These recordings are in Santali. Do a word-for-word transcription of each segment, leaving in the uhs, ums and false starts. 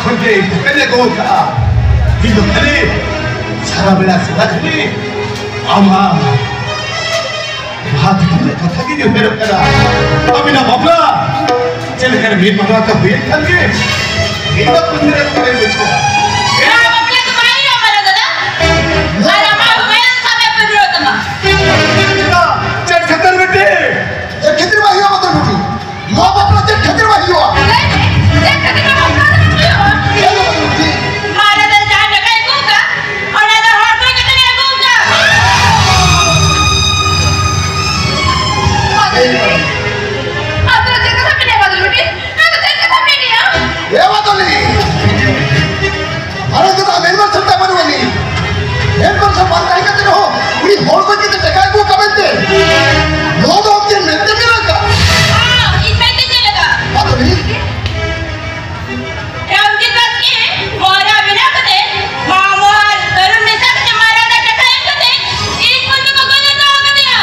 ᱠᱷᱚᱱ ᱜᱮ ᱠᱟᱹᱢᱤ ᱟᱹᱜᱩ ᱟᱠᱟᱫᱼᱟ᱾ ᱤᱧ ᱫᱚ ᱠᱷᱟᱹᱞᱤ ᱥᱟᱨᱟ ᱵᱮᱲᱟ ᱥᱟᱨᱟ ᱠᱷᱟᱹᱞᱤ ᱟᱢᱟᱜ ᱵᱟᱦᱟ ᱛᱤᱠᱤᱱ ᱨᱮ ᱠᱟᱛᱷᱟ ᱜᱮ ᱩᱭᱦᱟᱹᱨᱚᱜ ᱠᱟᱱᱟ᱾ ᱟᱹᱵᱤᱱᱟᱜ ᱵᱟᱯᱞᱟ ᱪᱮᱫ ᱞᱮᱠᱟ ᱨᱮ ᱢᱤᱫ ᱵᱟᱯᱞᱟ ᱛᱮ ᱦᱩᱭᱮᱱ ᱠᱷᱟᱱ ᱜᱮ ᱢᱤᱫ ᱵᱟᱯᱞᱟ ᱛᱮ ᱦᱩᱭᱮᱱ ᱠᱷᱟᱱ ᱜᱮ᱾ ᱱᱚᱣᱟ ᱵᱟᱯᱞᱟ ᱫᱚ ᱵᱟᱭ ᱦᱩᱭᱩᱜᱼᱟ, ᱢᱟᱨᱟᱝ ᱫᱟᱫᱟ᱾ ᱟᱨ ᱟᱢᱟᱜ ᱦᱩᱢᱟᱭᱩᱱ ᱥᱟᱵ ᱮ ᱯᱩᱨᱟᱹᱣ ᱛᱟᱢᱟ᱾ ᱪᱮᱫ ᱠᱷᱟᱹᱛᱤᱨ ᱵᱤᱴᱤ? ᱪᱮᱫ ᱠᱷᱟᱹᱛᱤᱨ ᱵᱟᱭ ᱦᱩᱭᱩᱜᱼᱟ, ᱢᱟᱛᱟᱞ ᱵᱤᱴᱤ? ᱱᱚᱣᱟ ᱵᱟᱯᱞᱟ ᱪᱮᱫ ᱠᱷᱟᱹᱛᱤᱨ ᱵᱟᱭ ᱦᱩᱭᱩᱜᱼᱟ? ᱪᱮᱫ ᱠᱷᱟᱹᱛᱤᱨ ᱵᱟᱯᱞᱟ ᱫᱚ ᱵᱟᱝ ᱦᱩᱭᱩᱜᱼᱟ? ᱪᱮᱫ ᱦᱚᱸ ᱵᱟᱝ ᱦᱩᱭᱩᱜᱼᱟ, ᱵᱤᱴᱤ᱾ ᱢᱟᱨᱟᱝ ᱫᱟᱫᱟ ᱡᱟᱦᱟᱸ ᱴᱟᱠᱟᱭ ᱟᱹᱜᱩ ᱟᱠᱟᱫ, ᱚᱱᱟ ᱫᱚ ᱦᱚᱲ ᱠᱚᱭ ᱠᱟᱛᱮ ᱟᱹᱜᱩ ᱟᱠᱟᱫ᱾ ᱟᱫᱚ ᱪᱮᱫ ᱠᱟᱛᱷᱟ ᱯᱮ ᱞᱟᱹᱭᱟ, ᱢᱟᱛᱟᱞ ᱵᱤᱴᱤ? ᱟᱫᱚ ᱪᱮᱫ ᱠᱟᱛᱷᱟ ᱯᱮ ᱞᱟᱹᱭᱟ? ᱮ ᱢᱟᱛᱟᱞᱤ! ᱟᱨᱮ ᱫᱟᱫᱟ, ᱢᱮᱱ ᱢᱟ ᱥᱟᱱᱛᱟ ᱵᱟᱹᱱᱩᱜ ᱟᱹᱱᱤᱡ᱾ ᱢᱮᱱ ᱠᱚ ᱥᱟᱱᱛᱟ ᱵᱟᱝ ᱛᱟᱦᱮᱸ ᱠᱟᱛᱮ ᱨᱮᱦᱚᱸ, ᱩᱱᱤ ᱦᱚᱲ ᱠᱚ ᱪᱮᱫ ᱴᱟᱠᱟ ᱟᱹᱜᱩ ᱠᱟᱜ ᱢᱮᱱᱛᱮ? ᱱᱚᱣᱟ ᱫᱚ ᱟᱢ ᱪᱮᱫ ᱢᱮᱱᱛᱮ ᱢᱮᱱ ᱟᱠᱟᱫ? ᱦᱚᱸ, ᱤᱧ ᱢᱮᱱᱛᱮ ᱪᱮᱫ ᱞᱮᱠᱟ? ᱢᱟᱛᱟᱞᱤ! ᱨᱟᱢᱡᱤᱛ ᱵᱟᱥᱠᱮ, ᱢᱚᱦᱟᱨᱟ ᱵᱮᱱᱟᱣ ᱠᱟᱛᱮ, ᱢᱟᱢᱚ ᱟᱨ ᱛᱟᱹᱨᱩ ᱢᱮᱥᱟ ᱠᱟᱛᱮ ᱢᱟᱨᱟᱝ ᱫᱟ ᱴᱟᱠᱟ ᱮᱢ ᱠᱟᱛᱮ, ᱤᱧ ᱠᱩᱧ ᱫᱚᱠᱚ ᱜᱚᱡ ᱦᱚᱪᱚ ᱟᱠᱟᱫᱮᱭᱟ᱾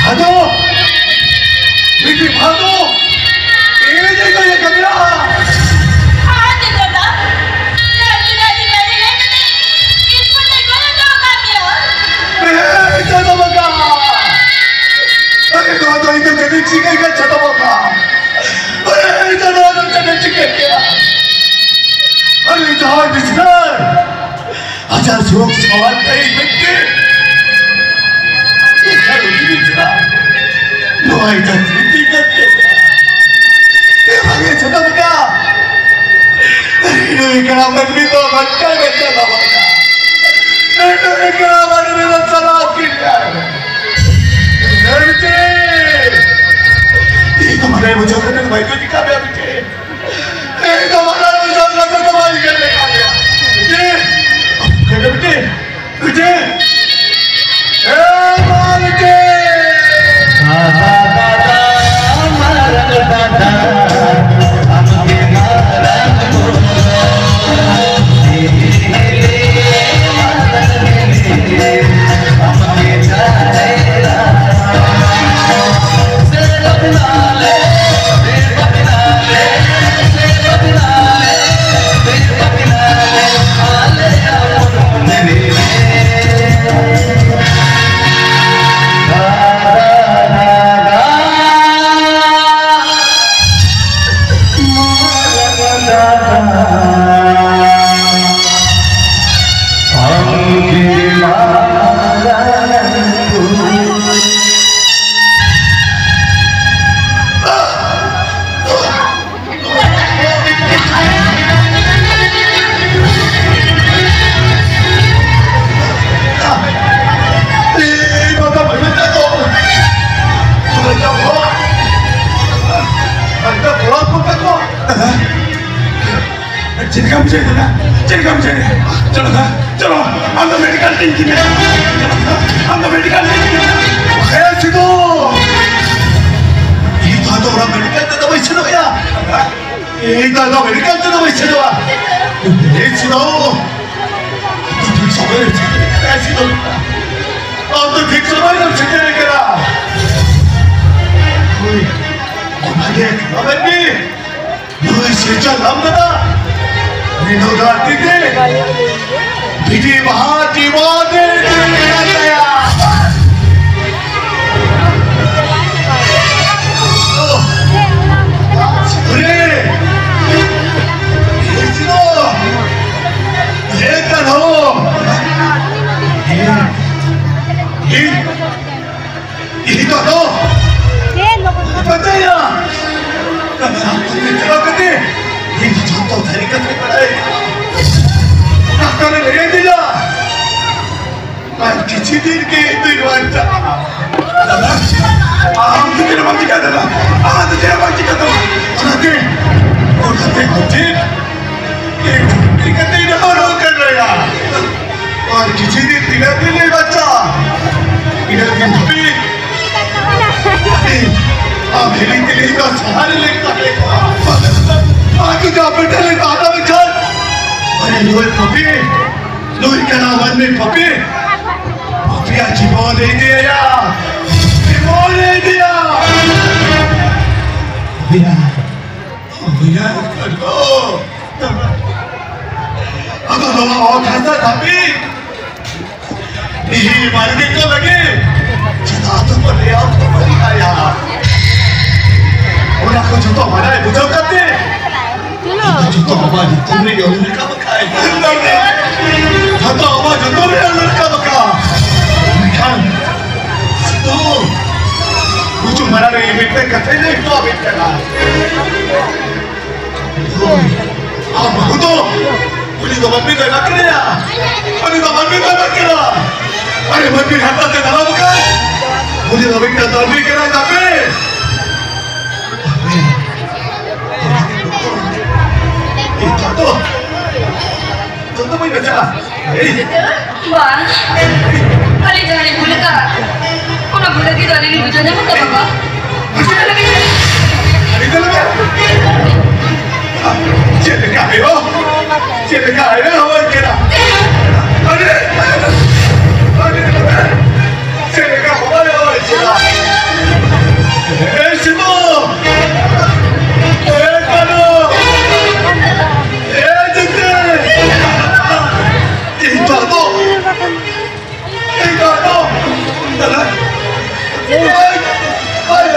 ᱟᱫᱚ ᱵᱤᱴᱤ ᱵᱷᱟᱫᱚ, ᱤᱧ ᱫᱚ ᱤᱧ ᱫᱚ ᱠᱟᱹᱢᱤᱭᱟ᱾ ᱟᱨ ᱱᱤᱛᱚᱜ ᱫᱚ ᱨᱟᱡᱽ ᱨᱟᱡᱽ ᱵᱟᱹᱲᱤ ᱞᱟᱹᱭ ᱠᱟᱛᱮ ᱤᱧ ᱠᱷᱚᱱ ᱫᱚᱭ ᱜᱚᱡ ᱦᱚᱪᱚ ᱟᱠᱟᱫ ᱢᱮᱭᱟ᱾ ᱮ, ᱪᱟᱸᱫᱚ ᱵᱚᱸᱜᱟ! ᱟᱨᱮ, ᱱᱚᱣᱟ ᱫᱚ ᱤᱧ ᱫᱚ ᱪᱮᱫ ᱤᱧ ᱪᱤᱠᱟᱹᱭ ᱠᱟᱱ, ᱪᱟᱸᱫᱚ ᱵᱚᱸᱜᱟ? ᱟᱨᱮ, ᱤᱧ ᱫᱚ ᱱᱚᱣᱟ ᱫᱚ ᱪᱮᱫ ᱤᱧ ᱪᱤᱠᱟᱹᱭ ᱠᱮᱭᱟ? ᱟᱨᱮ, ᱡᱟᱦᱟᱸᱭ ᱵᱤᱪᱟᱹᱨ ᱟᱡᱟᱜ ᱥᱩᱠ ᱥᱟᱶᱟᱨ ᱛᱮ ᱤᱧ ᱢᱤᱫᱴᱮᱱ ᱵᱤᱪᱟᱹᱨ ᱩᱱᱤ ᱵᱤᱪᱟᱹᱨᱟ᱾ ᱱᱚᱣᱟ ᱤᱧᱟᱹᱜ ᱥᱨᱤᱛᱤ ᱠᱟᱱ ᱛᱤᱧᱟ᱾ ᱮ ᱵᱷᱟᱜᱮ ᱡᱷᱚᱛᱚ ᱞᱮᱠᱟ᱾ ᱱᱩᱭ ᱠᱟᱱᱟ ᱢᱟᱹᱱᱢᱤ ᱫᱚ ᱵᱟᱧᱪᱟᱣ ᱵᱟᱧᱪᱟᱣ ᱫᱚ ᱵᱟᱝ ᱠᱟᱱᱟ᱾ ᱱᱩᱭ ᱠᱟᱱᱟ ᱢᱟᱹᱱᱢᱤ ᱫᱚ ᱥᱟᱱᱟᱢ ᱠᱤᱱ ᱧᱟᱢ᱾ ᱮ ᱵᱤᱴᱤ! ᱤᱧ ᱫᱚ ᱵᱟᱰᱟᱭ ᱵᱩᱡᱷᱟᱹᱣ ᱠᱟᱛᱮ ᱫᱚ ᱵᱟᱹᱧ ᱪᱤᱠᱟ ᱢᱮᱭᱟ ᱵᱤᱴᱤ᱾ ᱤᱧ ᱫᱚ ᱵᱟᱰᱟᱭ ᱵᱩᱡᱷᱟᱹᱣ ᱠᱟᱛᱮ ᱫᱚ ᱵᱟᱹᱧ ᱧᱮᱞ ᱞᱮᱠᱟ ᱢᱮᱭᱟ᱾ ᱵᱤᱴᱤ! ᱵᱤᱴᱤ! ᱵᱤᱴᱤ! ᱮ ᱢᱟ ᱵᱤᱴᱤ! ᱫᱟᱫᱟ, ᱫᱟᱫᱟ, ᱢᱟᱨᱟᱝ ᱫᱟᱫᱟ, ᱟᱢᱜᱮ ᱢᱟᱨᱟᱝ ᱵᱩᱨᱩ᱾ ᱪᱮᱫ ᱞᱮᱠᱟᱢ ᱵᱩᱡᱷᱟᱹᱣ ᱮᱫᱟ? ᱪᱮᱫ ᱞᱮᱠᱟᱢ ᱵᱩᱡᱷᱟᱹᱣ ᱮᱫᱟ? ᱪᱚᱞᱚ ᱱᱟ, ᱪᱚᱞᱚ, ᱟᱢ ᱫᱚ ᱢᱮᱰᱤᱠᱟᱞ ᱴᱤᱢ ᱤᱫᱤ ᱢᱮ᱾ ᱪᱚᱞᱚ ᱱᱟ, ᱟᱢ ᱫᱚ ᱢᱮᱰᱤᱠᱟᱞ ᱴᱤᱢ ᱤᱫᱤ ᱢᱮ᱾ ᱦᱮᱸ, ᱥᱤᱫᱩ! ᱤᱧ ᱫᱚ ᱟᱫᱚ ᱚᱱᱟ ᱢᱮᱰᱤᱠᱟᱞ ᱛᱮᱫᱚ ᱵᱟᱹᱧ ᱥᱮᱱᱚᱜ ᱜᱮᱭᱟ᱾ ᱤᱧ ᱫᱚ ᱟᱫᱚ ᱢᱮᱰᱤᱠᱟᱞ ᱛᱮᱫᱚ ᱵᱟᱹᱧ ᱥᱮᱱᱚᱜᱼᱟ᱾ ᱦᱮᱸ, ᱥᱤᱫᱩ! ᱟᱢ ᱫᱚ ᱴᱷᱤᱠ ᱥᱚᱢᱚᱭ ᱨᱮᱢ ᱥᱮᱴᱮᱨ ᱠᱟᱱᱟ, ᱥᱤᱫᱩ᱾ ᱟᱢ ᱫᱚ ᱴᱷᱤᱠ ᱥᱚᱢᱚᱭ ᱨᱮᱢ ᱥᱮᱴᱮᱨ ᱠᱟᱱᱟ᱾ ᱦᱳᱭ, ᱚᱱᱟᱜᱮ ᱠᱟᱱᱟ ᱢᱮᱱᱫᱤᱧ᱾ ᱱᱩᱭ ᱥᱤᱨᱡᱚᱱ ᱞᱟᱢ ᱠᱟᱫᱟ᱾ ᱱᱤᱱᱩ ᱫᱷᱟᱹᱨᱛᱤ ᱛᱮ ᱵᱤᱴᱤ ᱵᱟᱦᱟ ᱴᱤᱢᱟ ᱛᱮ ᱢᱮᱱᱟᱜ ᱛᱟᱭᱟ᱾ ᱨᱮ, ᱦᱮᱡ ᱠᱟᱱ ᱦᱚᱸ᱾ ᱤᱧ ᱫᱚ ᱟᱫᱚ ᱰᱟᱠᱛᱟᱨ ᱮ ᱞᱟᱹᱭ ᱟᱹᱫᱤᱧᱟ, ᱟᱨ ᱠᱤᱪᱷᱩ ᱫᱤᱱ ᱜᱮ ᱤᱧ ᱫᱚᱧ ᱵᱟᱧᱪᱟᱜᱼᱟ᱾ ᱫᱟᱫᱟ, ᱟᱢ ᱫᱚ ᱪᱮᱫ ᱦᱚᱸ ᱵᱟᱢ ᱪᱤᱠᱟᱹ ᱫᱟᱫᱟ, ᱟᱢ ᱫᱚ ᱪᱮᱫ ᱦᱚᱸ ᱵᱟᱢ ᱪᱤᱠᱟᱹ ᱛᱟᱢᱟ᱾ ᱚᱱᱟᱛᱮ, ᱚᱱᱟᱛᱮ ᱟᱢ ᱴᱷᱮᱱ ᱤᱧ ᱠᱟᱛᱮ ᱤᱧ ᱨᱚᱲ ᱠᱟᱱ ᱨᱮᱭᱟ᱾ ᱟᱨ ᱠᱤᱪᱷᱩ ᱫᱤᱱ ᱛᱤᱱᱟᱹᱜ ᱫᱤᱱ ᱞᱮ ᱵᱟᱧᱪᱟᱜᱼᱟ, ᱤᱱᱟᱹᱜ ᱫᱤᱱ ᱫᱷᱟᱹᱵᱤᱡ ᱟᱢ ᱦᱤᱲᱤᱧ ᱛᱮᱞᱮ ᱤᱧ ᱫᱚ ᱥᱟᱦᱟᱨ ᱨᱮ ᱞᱮ ᱛᱟᱦᱮᱸ ᱠᱚᱜᱼᱟ᱾ ᱟᱨ ᱡᱩᱫᱤ ᱟᱯᱮ ᱴᱷᱮᱱ ᱞᱮ ᱛᱟᱦᱮᱸ ᱞᱮᱱᱠᱷᱟᱱ, ᱟᱨᱮ ᱱᱩᱭ ᱯᱟᱹᱯᱤ, ᱱᱩᱭ ᱠᱟᱱᱟ ᱢᱟᱹᱱᱢᱤ ᱯᱟᱹᱯᱤ, ᱯᱟᱹᱯᱤᱭᱟᱜ ᱡᱤᱵᱚᱱ ᱮ ᱤᱫᱤᱭᱟ, ᱡᱤᱵᱚᱱ ᱮ ᱤᱫᱤᱭᱟ᱾ ᱯᱟᱹᱯᱤᱭᱟᱜ, ᱯᱟᱹᱯᱤᱭᱟᱜ ᱠᱟᱴᱠᱚᱢ᱾ ᱟᱫᱚ ᱱᱚᱣᱟ ᱚᱛ ᱦᱟᱥᱟ ᱫᱷᱟᱹᱵᱤᱡ ᱤᱦᱤ ᱢᱟᱹᱱᱢᱤ ᱠᱚ ᱞᱟᱹᱜᱤᱫ ᱪᱮᱫᱟᱜ ᱫᱚ ᱵᱚᱱ ᱞᱟᱹᱭᱟ ᱚᱠᱛᱚ ᱵᱚᱱ ᱞᱟᱹᱭᱟ? ᱚᱱᱟ ᱠᱚ ᱡᱚᱛᱚ ᱵᱟᱰᱟᱭ ᱵᱩᱡᱷᱟᱹᱣ ᱠᱟᱛᱮ, ᱡᱚᱛᱚ ᱟᱢᱟᱜ ᱧᱩᱛᱩᱢ ᱨᱮ ᱚᱞ ᱨᱟᱠᱟᱵ ᱟᱠᱟᱫ᱾ ᱡᱚᱛᱚ ᱟᱢᱟᱜ ᱧᱩᱛᱩᱢ ᱨᱮ ᱚᱞ ᱨᱟᱠᱟᱵ ᱟᱠᱟᱫ᱾ ᱢᱮᱱᱠᱷᱟᱱ ᱥᱤᱛᱩᱝ, ᱜᱩᱡᱩᱜ ᱢᱟᱲᱟᱝ ᱨᱮ ᱢᱤᱫᱴᱮᱱ ᱠᱟᱛᱷᱟᱧ ᱞᱟᱹᱭ ᱦᱚᱴᱚ ᱟᱵᱮᱱ ᱠᱟᱱᱟ᱾ ᱦᱳᱭ, ᱟᱢ ᱵᱟᱹᱦᱩ ᱫᱚ, ᱩᱱᱤ ᱫᱚ ᱢᱟᱹᱱᱢᱤ ᱫᱚᱭ ᱵᱟᱝ ᱠᱟᱱᱟᱭᱟ᱾ ᱩᱱᱤ ᱫᱚ ᱢᱟᱹᱱᱢᱤ ᱫᱚᱭ ᱵᱟᱝ ᱠᱟᱱᱟ᱾ ᱟᱨᱮ ᱢᱟᱹᱱᱢᱤ ᱦᱟᱨᱛᱟ ᱛᱮ ᱫᱟᱨᱟᱢ ᱟᱠᱟᱫ, ᱩᱱᱤ ᱫᱚ ᱢᱤᱫᱴᱟᱝ ᱫᱟᱹᱱᱢᱤ ᱠᱟᱱᱟᱭ ᱛᱟᱯᱮ᱾ ᱤᱧ ᱫᱚ, ᱤᱧ ᱫᱚ ᱵᱟᱹᱧ ᱵᱟᱧᱪᱟᱜᱼᱟ᱾ ᱵᱟᱝ, ᱟᱹᱞᱤᱧ ᱡᱟᱦᱟᱸ ᱞᱤᱧ ᱵᱷᱩᱞ ᱟᱠᱟᱫ, ᱚᱱᱟ ᱵᱷᱩᱞ ᱞᱟᱹᱜᱤᱫ ᱫᱚ ᱟᱹᱞᱤᱧ ᱞᱤᱧ ᱵᱩᱡᱷᱟᱹᱣ ᱧᱟᱢ ᱟᱠᱟᱫ, ᱵᱟᱵᱟ᱾ ᱵᱩᱡᱷᱟᱹᱣ ᱞᱟᱹᱜᱤᱫ ᱟᱹᱰᱤ ᱫᱚ ᱪᱮᱫ ᱞᱮᱠᱟ ᱦᱩᱭᱩᱜᱼᱟ? ᱪᱮᱫ ᱞᱮᱠᱟ ᱦᱩᱭᱩᱜᱼᱟ? ᱦᱳᱭ ᱠᱟᱱᱟ᱾ ᱟᱹᱰᱤ, ᱟᱹᱰᱤ ᱪᱮᱫ ᱞᱮᱠᱟ ᱦᱚᱵᱚᱨ ᱦᱚᱵᱚᱨ ᱪᱮᱫᱟᱜ? ᱮᱭ ᱥᱤᱛᱩ! ᱮᱭ ᱠᱟᱹᱱᱩ! ᱮᱭ ᱡᱤᱛᱮ! ᱤᱧ ᱫᱚ ᱟᱫᱚ, ᱤᱧ ᱫᱚ ᱟᱫᱚ, ᱫᱟᱫᱟ, ᱮᱭ, ᱮᱭ, ᱮᱭ,